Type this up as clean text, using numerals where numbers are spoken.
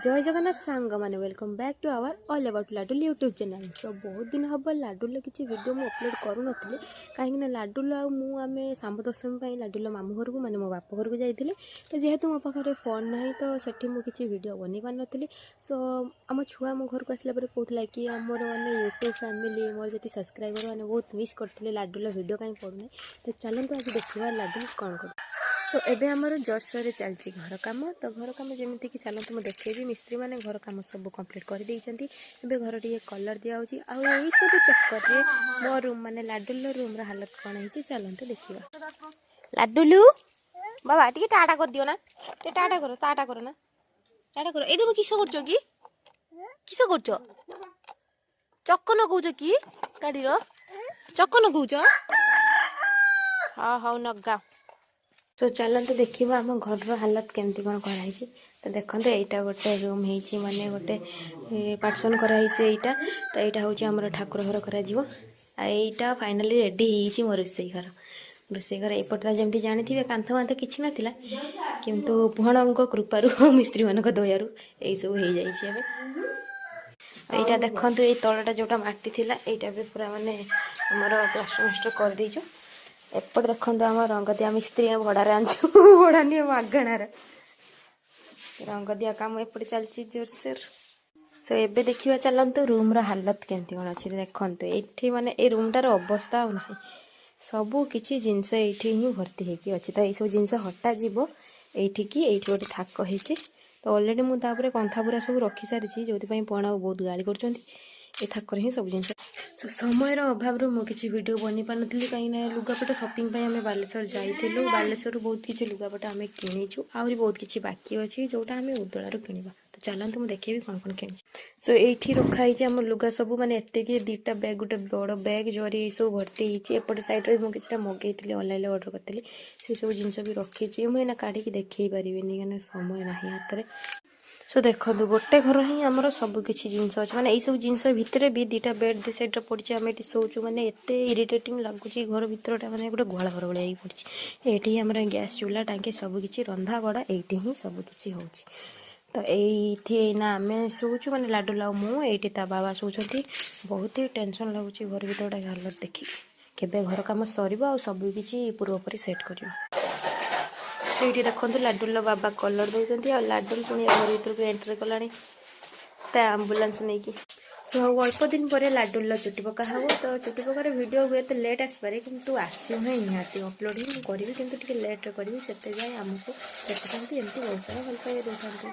ଜୟ ଜଗନ୍ନାଥ ସାଙ୍ଗମାନେ, welcome back to our All About Ladul YouTube channel. So ବହୁତ ଦିନ ହେବ ଲାଡୁଲର କିଛି ଭିଡ଼ିଓ ମୁଁ ଅପଲୋଡ଼ କରୁନଥିଲି, କାହିଁକିନା ଲାଡୁଲ ଆଉ ମୁଁ ଆମେ ଶାମ୍ବ ଦଶମୀ ପାଇଁ ଲାଡୁଲ ମାମୁଁ ଘରକୁ, ମାନେ ମୋ ବାପ ଘରକୁ ଯାଇଥିଲି। ତ ଯେହେତୁ ମୋ ପାଖରେ ଫୋନ୍ ନାହିଁ, ତ ସେଠି ମୁଁ କିଛି ଭିଡ଼ିଓ ବନେଇ ପାରିନଥିଲି। ସୋ ଆମ ଛୁଆ ମୋ ଘରକୁ ଆସିଲା ପରେ କହୁଥିଲା କି ଆମର ମାନେ ୟୁଟ୍ୟୁବ୍ ଫ୍ୟାମିଲି, ମୋର ଯେତିକି ସବସ୍କ୍ରାଇବର୍ ମାନେ ବହୁତ ମିସ୍ କରିଥିଲେ, ଲାଡୁଲ ଭିଡ଼ିଓ କାହିଁ ପଡ଼ୁନାହିଁ। ତ ଚାଲନ୍ତୁ ଆଜି ଦେଖିବା ଲାଡୁଲ କ'ଣ କରୁଛି। ସୋ ଏବେ ଆମର ଜୋରସୋରରେ ଚାଲିଛି ଘର କାମ। ତ ଘର କାମ ଯେମିତିକି, ଚାଲନ୍ତୁ ମୁଁ ଦେଖେଇବି। ମିସ୍ତ୍ରୀମାନେ ଘର କାମ ସବୁ କମ୍ପ୍ଲିଟ୍ କରିଦେଇଛନ୍ତି। ଏବେ ଘର ଟିକେ କଲର୍ ଦିଆହେଉଛି। ଆଉ ଏଇସବୁ ଚକ୍କରରେ ମୋ ରୁମ୍, ମାନେ ଲାଡୁଲର ରୁମ୍ର ହାଲତ କ'ଣ ହେଇଛି, ଚାଲନ୍ତୁ ଦେଖିବା। ଲାଡୁଲୁ ବାବା, ଟିକେ ଟାଟା କରିଦିଅ ନା। ଟିକେ ଟାଟା କର, ଟାଟା କର ନା, ଟାଟା କର। ଏଇଠି କିସ କରୁଛ କି? କିସ କରୁଛ? ଚକ ନଗଉଛ କି? ଗାଡ଼ିର ଚକ ନଗଉଛ? ହଁ, ହଉ ନଗାଅ। ତ ଚାଲନ୍ତୁ ଦେଖିବା ଆମ ଘରର ହାଲତ କେମିତି କ'ଣ କରାହେଇଛି। ତ ଦେଖନ୍ତୁ, ଏଇଟା ଗୋଟେ ରୁମ୍ ହେଇଛି, ମାନେ ଗୋଟେ ପାର୍ଟିସନ୍ କରାହେଇଛି ଏଇଟା। ତ ଏଇଟା ହେଉଛି ଆମର ଠାକୁର ଘର କରାଯିବ। ଆଉ ଏଇଟା ଫାଇନାଲି ରେଡ଼ି ହେଇଛି ମୋ ରୋଷେଇ ଘର। ରୋଷେଇ ଘର ଏପଟେ ତ ଯେମିତି ଜାଣିଥିବେ, କାନ୍ଥ ବାନ୍ଥ କିଛି ନଥିଲା, କିନ୍ତୁ ଭଣଙ୍କ କୃପାରୁ, ମିସ୍ତ୍ରୀମାନଙ୍କ ଦୟାରୁ ଏଇସବୁ ହେଇଯାଇଛି ଏବେ। ଏଇଟା ଦେଖନ୍ତୁ, ଏଇ ତଳଟା ଯେଉଁଟା ମାଟି ଥିଲା, ଏଇଟା ବି ପୁରା ମାନେ ଆମର ପ୍ଲାଷ୍ଟର ମାଷ୍ଟର କରିଦେଇଛୁ। ଏପଟେ ଦେଖନ୍ତୁ, ଆମ ରଙ୍ଗ ଦିଆ ମିସ୍ତ୍ରୀ ଆମେ ଭଡ଼ାରେ ଆଣିଛୁ, ଭଡ଼ା ନିଏ, ମାଗଣାର ରଙ୍ଗ ଦିଆ କାମ ଏପଟେ ଚାଲିଛି ଜୋରସୋର। ସୋ ଏବେ ଦେଖିବା ଚାଲନ୍ତୁ ରୁମ୍ର ହାଲତ କେମିତି କ'ଣ ଅଛି। ଦେଖନ୍ତୁ, ଏଇଠି ମାନେ ଏଇ ରୁମ୍ଟାର ଅବସ୍ଥା ଆଉ ନାହିଁ। ସବୁ କିଛି ଜିନିଷ ଏଇଠି ହିଁ ଭର୍ତ୍ତି ହେଇକି ଅଛି। ତ ଏଇସବୁ ଜିନିଷ ହଟାଯିବ ଏଇଠିକି। ଏଇଠି ଗୋଟେ ଥାକ ହେଇଛି। ତ ଅଲରେଡ଼ି ମୁଁ ତାପରେ କନ୍ଥା ପୁରା ସବୁ ରଖିସାରିଛି, ଯେଉଁଥିପାଇଁ ପଣାକୁ ବହୁତ ଗାଳି କରୁଛନ୍ତି। ଏ ଥାକରେ ହିଁ ସବୁ ଜିନିଷ। ସୋ ସମୟର ଅଭାବରୁ ମୁଁ କିଛି ଭିଡ଼ିଓ ବନେଇ ପାରିନଥିଲି, କାହିଁକିନା ଲୁଗାପଟା ସପିଂ ପାଇଁ ଆମେ ବାଲେଶ୍ୱର ଯାଇଥିଲୁ। ବାଲେଶ୍ୱରରୁ ବହୁତ କିଛି ଲୁଗାପଟା ଆମେ କିଣିଛୁ। ଆହୁରି ବହୁତ କିଛି ବାକି ଅଛି, ଯେଉଁଟା ଆମେ ଉଦଳାରୁ କିଣିବା। ତ ଚାଲନ୍ତୁ ମୁଁ ଦେଖେଇବି କ'ଣ କ'ଣ କିଣିଛି। ସୋ ଏଇଠି ରଖା ହେଇଛି ଆମ ଲୁଗା ସବୁ, ମାନେ ଏତିକି ଦୁଇଟା ବ୍ୟାଗ୍, ଗୋଟେ ବଡ଼ ବ୍ୟାଗ୍, ଜରି ଏଇସବୁ ଭର୍ତ୍ତି ହେଇଛି। ଏପଟେ ସାଇଡ଼୍ରେ ମୁଁ କିଛିଟା ମଗେଇଥିଲି, ଅନଲାଇନ୍ରେ ଅର୍ଡ଼ର କରିଥିଲି, ସେସବୁ ଜିନିଷ ବି ରଖିଛି। ମୁଁ ଏଇନା କାଢ଼ିକି ଦେଖେଇ ପାରିବିନି, କାହିଁକିନା ସମୟ ନାହିଁ ହାତରେ। ସୋ ଦେଖନ୍ତୁ, ଗୋଟେ ଘର ହିଁ ଆମର ସବୁ କିଛି ଜିନିଷ ଅଛି। ମାନେ ଏଇସବୁ ଜିନିଷ ଭିତରେ ବି ଦୁଇଟା ବେଡ଼୍ ଦୁଇ ସାଇଡ଼୍ରେ ପଡ଼ିଛି, ଆମେ ଏଠି ଶୋଉଛୁ। ମାନେ ଏତେ ଇରିଟେଟିଂ ଲାଗୁଛି ଘର ଭିତରଟା, ମାନେ ଗୋଟେ ଗୁହାଳ ଘର ଭଳିଆ ହେଇକି ପଡ଼ିଛି। ଏଇଠି ହିଁ ଆମର ଗ୍ୟାସ୍ ଚୁଲା, ଟାଙ୍କି, ସବୁ କିଛି ରନ୍ଧା ବଢ଼ା ଏଇଠି ହିଁ ସବୁ କିଛି ହେଉଛି। ତ ଏଇଠି ଏଇନା ଆମେ ଶୋଉଛୁ, ମାନେ ଲାଡୁଲ ଆଉ ମୁଁ। ଏଇଠି ତା ବାବା ଶୋଉଛନ୍ତି। ବହୁତ ହି ଟେନସନ୍ ଲାଗୁଛି ଘର ଭିତରଟା ହାଲତ ଦେଖିକି। କେବେ ଘର କାମ ସରିବ ଆଉ ସବୁ କିଛି ପୂର୍ବପରି ସେଟ୍ କରିବ। ସେଇଠି ଦେଖନ୍ତୁ, ଲାଡୁଲର ବାବା କଲର୍ ଦେଉଛନ୍ତି ଆଉ ଲାଡୁଲ ପୁଣି ଘର ଭିତରକୁ ଏଣ୍ଟ୍ରି କଲାଣି ତା ଆମ୍ବୁଲାନ୍ସ ନେଇକି। ସୋ ଆଉ ଅଳ୍ପ ଦିନ ପରେ ଲାଡୁଲର ଚୁଟି ପକା ହେବ। ତ ଚୁଟି ପକାର ଭିଡ଼ିଓ ହୁଏତ ଲେଟ୍ ଆସିପାରେ, କିନ୍ତୁ ଆସିବ ହିଁ ନିହାତି। ଅପଲୋଡ଼ ହିଁ ମୁଁ କରିବି, କିନ୍ତୁ ଟିକେ ଲେଟ୍ରେ କରିବି। ସେତେ ଯାଏ ଆମକୁ ଦେଖୁଥାନ୍ତୁ, ଏମିତି ବହୁତ ସାରା ଭଲ ପାଇବା ଦେଉଥାନ୍ତୁ।